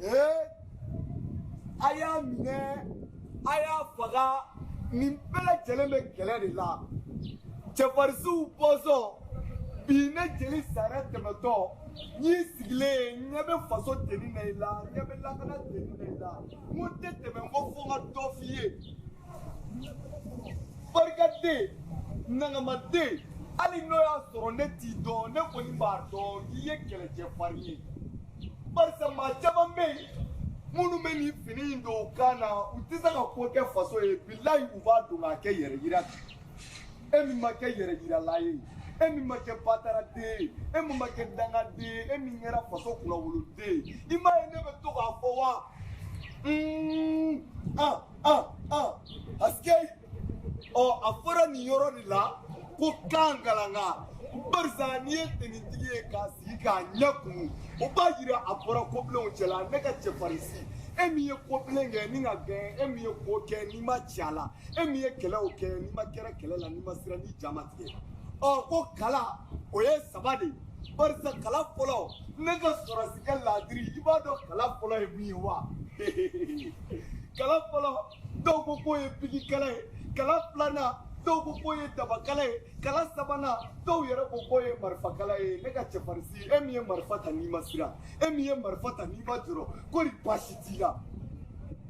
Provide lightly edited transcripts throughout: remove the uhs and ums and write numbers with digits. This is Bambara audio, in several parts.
Ee, a y'a minɛ, a y'a faga, nin bɛɛ lajɛlen bɛ kɛlɛ de la. Cɛfarisiw bɔsɔn bi, ne jeli sara tɛmɛtɔ, n y'i sigilen ye, ɲɛ bɛ faso tenue na i la, ɲɛ bɛ lakana tenue na i la, n ko n tɛ tɛmɛ, n ko fo n ka dɔ f'i ye. Barikaden, nangamaden, hali n'o y'a sɔrɔ ne t'i dɔn, ne kɔni b'a dɔn k'i ye kɛlɛcɛfarin ye, barisa maa caman bɛ yen minnu bɛ nin fini in don u kan na, u tɛ se ka ko kɛ faso ye. Bilayi, u b'a don k'a kɛ yɛrɛ yira. E min ma kɛ yɛrɛ yirala ye, e min ma kɛ bataraden ye, e min ma kɛ dangaden ye, e min kɛra faso kunnawoloden ye, i m'a ye ne bɛ to k'a fɔ wa? Ah ah ah, asike ɔ, a fɔra nin yɔrɔ de la ko kan galanga, barisa n'i ye tenitigi ye k'a sigi k'a ɲɛ kumu, o b'a yira a bɔra kobilenw cɛla. Ne ka cɛfarinsi, e min ye kobilen kɛ ni ka gɛn, e min ye ko kɛ n'i ma ci a la, e min ye kɛlɛw kɛ n'i ma kɛra kɛlɛ la, n'i ma siran, n'i ja ma tigɛ, ɔ ko kala o ye saba de ye. Barisa kala fɔlɔ, ne ka sɔrɔsikɛ laadiri, i b'a dɔn kala fɔlɔ ye mun ye wa? Kala fɔlɔ, dɔw ko k'o ye bigikala ye. Kala filanan, dɔw ko k'o ye dabakala ye. Kala sabanan, dɔw yɛrɛ ko k'o ye marifakala ye. Ne ka cɛfarinsi, e min ye marifa ta n'i ma siran, e min ye marifa ta n'i ma jɔrɔ, ko ni baasi t'i la.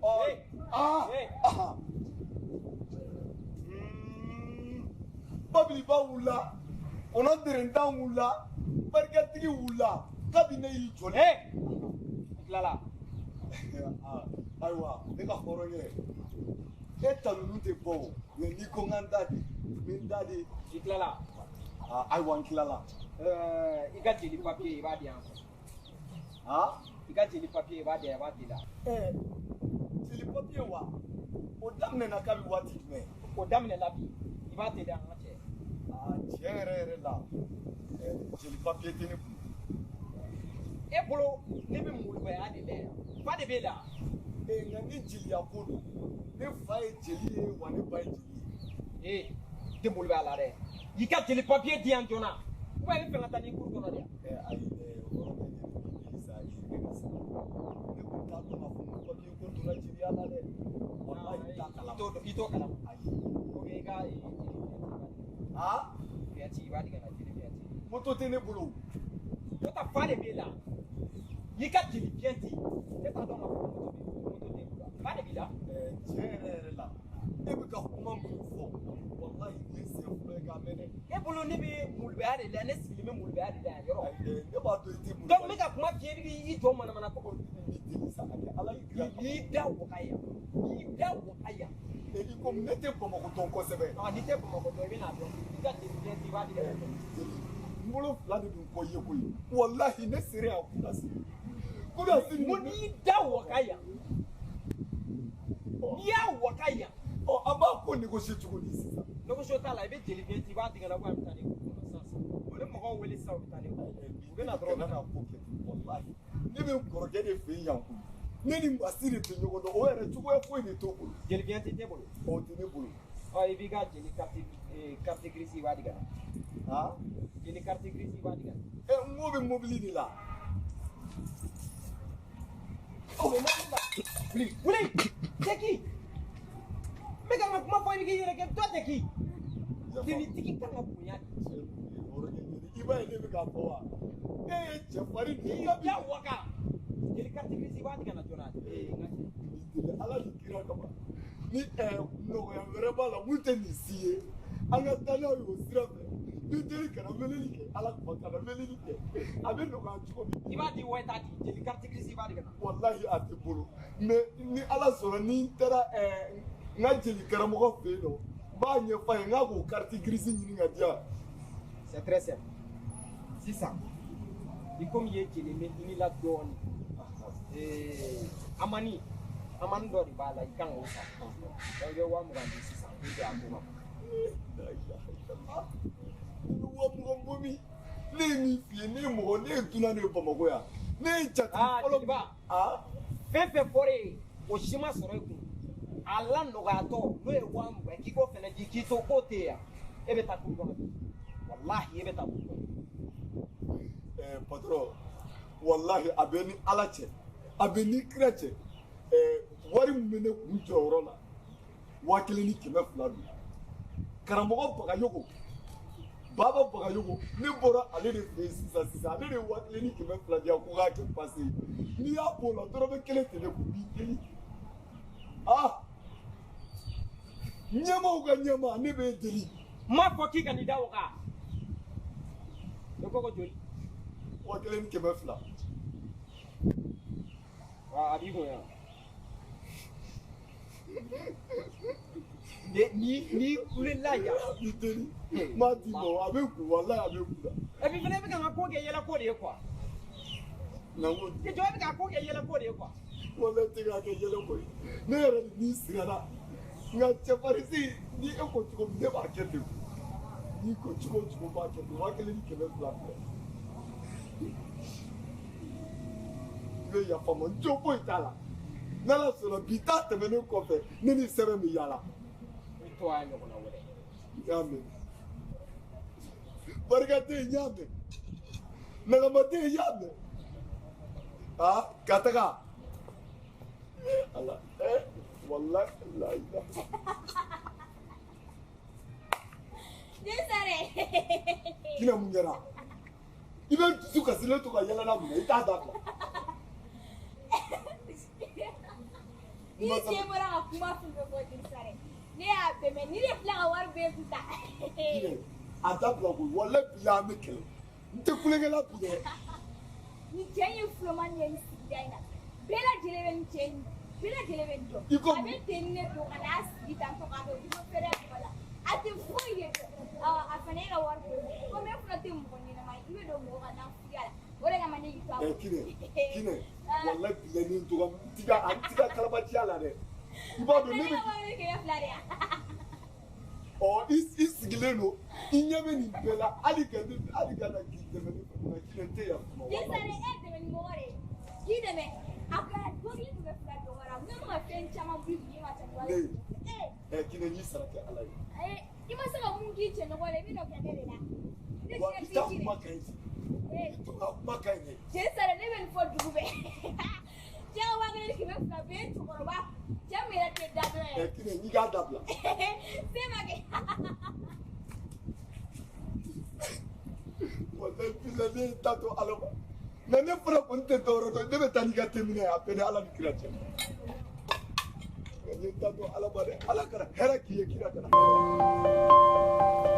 Ɔ aa aha, babiliba wulila, kɔnɔ derentan wulila, barikatigi wulila, kabi ne y'i jɔlen. I tilala? Ayiwa, ne ka hɔrɔnkɛ, e ta ninnu tɛ bɔ o, mɛ n'i ko n ka n da di, n bɛ n da di. I tilala? Ayiwa, n tilala. I ka jeli papiye, i b'a di yan. I ka jeli papiye, i b'a di yan, i b'a di la. Jeli papiye wa, o daminɛna kabi waati jumɛn? O daminɛna bi, i b'a teliya an ka cɛ. Tiɲɛ yɛrɛ yɛrɛ la, jeli papiye tɛ ne kun. E bolo ne bɛ molobaya de la yan, fa de b'e la. Nka ni jeliya ko don, ne fa ye jeli ye wa, ne ba ye jeli ye. Ee, i tɛ molobaya la dɛ, i ka jeli papiye di yan joona, ou bien i bɛ fɛ ka taa n'i kuru kɔnɔ de yan? Ayi dɛ, o yɔrɔ bɛ ne deli sa, ne ka sabali, ne kun t'a dɔn k'a fɔ ko papiye ko donna jeliya la dɛ, walahi n t'a kalama. I t'o kalama? Ayi. Ou bien i ka jeli fiɲɛ ci, i b'a di ka na, jeli fiɲɛ ci. Moto tɛ ne bolo. O ta fa de b'e la, i ka jeli fiɲɛ ci, ne t'a dɔn k'a fɔ ko moto t'e bolo, fa de b'i la. Tiɲɛ yɛrɛ yɛrɛ la, e bɛ ka kuma minnu fɔ, walahi nin ye siɲɛ fɔlɔ ye k'a mɛn dɛ. E bolo ne bɛ molobaya de la, ne sigilen bɛ molobaya de la yan yɔrɔ. Ne b'a dɔn i tɛ molobaya. Donc n bɛ ka kuma f'i ye, i bɛ k'i jɔ manamana ko. Ni deli sa ka kɛ Ala y'i kira. N'i da waga yan, n'i da waga yan. I komi ne tɛ Bamakɔ dɔn kosɛbɛ. N'i tɛ Bamakɔ dɔn, i bɛ n'a dɔn. I ka jeli fiɲɛ ci, i b'a di ka na. N bolo fila de dun kɔ ye koyi, walahi ne sera yan kunasini. Kunasini. N ko n'i da waga yan, n'i y'a waga yan. Ɔ, an b'a ko négocier cogo di sisan? Négocier t'a la, i bɛ jeli fiɲɛ ci, i b'a di ka na, ou bien a bɛ taa n'i kuru kɔnɔ sisan sisan. U bɛ mɔgɔw wele sisan, u bɛ taa n'i kuru. U bɛ na dɔrɔn. Kana na ko kɛ ten, walahi ne bɛ n kɔrɔkɛ de fɛ yen yan koyi, ne ni Masi de tɛ ɲɔgɔn dɔn, o yɛrɛ cogoya foyi de t'o bolo. Jeli fiɲɛ tɛ bolo? O tɛ ne bolo. Ɔ, i b'i ka jeli carte grise, i b'a di ka na. Jeli carte grise, i b'a di ka na. N ko bɛ mobili de la. O bɛ mobili la. Wuli wuli, c'est qui? N bɛ ka n ka kuma fɔ, i bɛ k'i yɛrɛ kɛ, toi t'es qui? Tenitigi kan ka bonya de. I b'a ye ne bɛ k'a fɔ wa? E ye cɛfarin de ye. N'i da waga, jeli carte grise, i b'a di ka na joona. N ka cɛ. Ala ni kira kama, ni nɔgɔya wɛrɛ b'a la mun tɛ nin si ye, an ka taa n'a ye o sira fɛ. Ni deli kana weleli kɛ, Ala kuma kana weleli kɛ, a bɛ nɔgɔya cogo min. I b'a di wa i t'a di? Jeli carte grise, i b'a di ka na. Walahi a tɛ bolo, mais ni Ala sɔnna, ni n taara n ka jeli karamɔgɔ fɛ yen nɔ, n b'a ɲɛf'a ye n k'a k'o carte grise ɲini ka di yan. C'est très simple. Sisan, i komi i ye jeli mɛn i la dɔɔnin, amani amani dɔ de b'a la, i kan k'o san. Donc i bɛ 20 000 di sisan pour que a ko ka ban. Ne bɛ 20 000 bɔ min? Ne ye min f'i ye, ne ye mɔgɔ, ne ye dunan de ye Bamakɔ yan. Ne ye jatigi fɔlɔ. Jeliba, fɛn fɛn fɔra e ye, o si ma sɔrɔ e kun. A la nɔgɔyatɔ n'o ye 20 000 ye, k'i k'o fɛnɛ di, k'i to k'o tɛ yan, e bɛ taa kuru kɔnɔ bi. Walahi e bɛ taa kuru kɔnɔ. Patron, walahi a bɛ ni Ala cɛ. A bɛ ni kira cɛ, wari min bɛ ne kun jɔyɔrɔ la, 1200 don. Karamɔgɔ Bagayogo, Baba Bagayogo, ne bɔra ale de fɛ yen sisan sisan, ale de ye 1200 di yan ko k'a kɛ pase ye. N'i y'a b'o la, dɔrɔmɛ kelen tɛ ne kun, n b'i deli. Ah! Ɲɛmaaw ka ɲɛmaa, ne b'e deli. N m'a fɔ k'i ka n'i da o kan. E ko ko joli? 1200. Wa a b'i kun yan. Ni kulela yan. A b'i deli. N b'a d'i ma, a bɛ kun, walayi a bɛ kun la. Et puis fana i bɛ ka n ka ko kɛ yɛlɛ ko de ye quoi. Na n ko I jɔ, i bɛ ka ko kɛ yɛlɛ ko de ye quoi. Walayi tɛ k'a kɛ yɛlɛ ko ye. Ne yɛrɛ de n'i siranna. Nka cɛfarinsi, ni e ko cogo min, ne b'a kɛ ten. N'i ko cogo o cogo, n b'a kɛ ten. 1200 filɛ. I bɛ yafa n ma, n jo foyi t'a la. N'Ala sɔnna, bi ta tɛmɛnen kɔfɛ, ne ni sɛbɛn bɛ yaala. I to a ɲɔgɔnna wɛrɛ. N y'a mɛn. Barika tɛ yen, n y'a mɛn. Nagama tɛ yen, n y'a mɛn. Aa, ka taga. Ala, walayi, la ilaha. Desare. Kina mun kɛra? I bɛ dusu kasilen to ka yɛlɛ n'a mun ye, i t'a dabila. Ni cɛ bɔra ka kuma fɛn fɛn fɔ Desare, ne y'a bɛɛ mɛn, ni de filɛ ka wari bɛɛ kun ta. Kinɛ, a dabila koyi, walayi bilahi an bɛ kɛlɛ. N tɛ kulonkɛ la bi dɛ. Ni cɛ in ye fulomani ye nin sigida in na, bɛɛ lajɛlen bɛ nin cɛ in, bɛɛ lajɛlen bɛ nin dɔn. I ko A bɛ ten ne don ka n'a sigi tan tɔ k'a dɔn dugu feere mɔgɔ la. A tɛ foyi de dɔn. A fana ye ka wari bɛɛ bɔ. Komi e fana tɛ mɔgɔ ɲɛnama ye, i bɛ don mɔgɔ ka nafuya la. O de kama ne y'i to a bolo. Kinɛ, Kinɛ, walayi bilahi ni n dɔgɔ, n ti ka kalabanciya la dɛ. I b'a dɔn ne Ne bɛ ka wari 200 de yan. Ɔ, i sigilen don, i ɲɛ bɛ nin bɛɛ la, hali ka na k'i dɛmɛ ne fɛ, nka Kinɛ n tɛ yafa ma. Desare, e ye dɛmɛ ni mɔgɔ de ye. K'i dɛmɛ. A ka mobili tun bɛ fila dɔgɔyara. Ne ma ka fɛn caman b'i kun, e ma ca ni wari ye. Ne, Kinɛ, n y'i sara kɛ Ala ye. I ma se ka mun k'i cɛɲɔgɔn la, i bɛ n'o kɛ ne de la. Ne Wa cɛ i t'i ta ci de. kuma ka ɲi. I to ka kuma ka ɲi dɛ. Desare, ne bɛ nin fɔ dugu bɛɛ. Cɛ ka 1200 bɛɛ ye cɛkɔrɔba. Cɛ min yɛrɛ tɛ da dɔn yɛrɛ. Kinɛ, n'i k'a dabila. Se ma kɛ. Walayi bilahi ne ye n ta to Ala ma. Nka ne fana kɔni tɛ dɔwɛrɛ dɔn, ne bɛ taa n'i ka teminɛ ye, a bɛɛ ni Ala ni kira cɛ. Nka n ye n ta to Ala ma dɛ, Ala kana hɛrɛ k'i ye, kira kana hɛrɛ.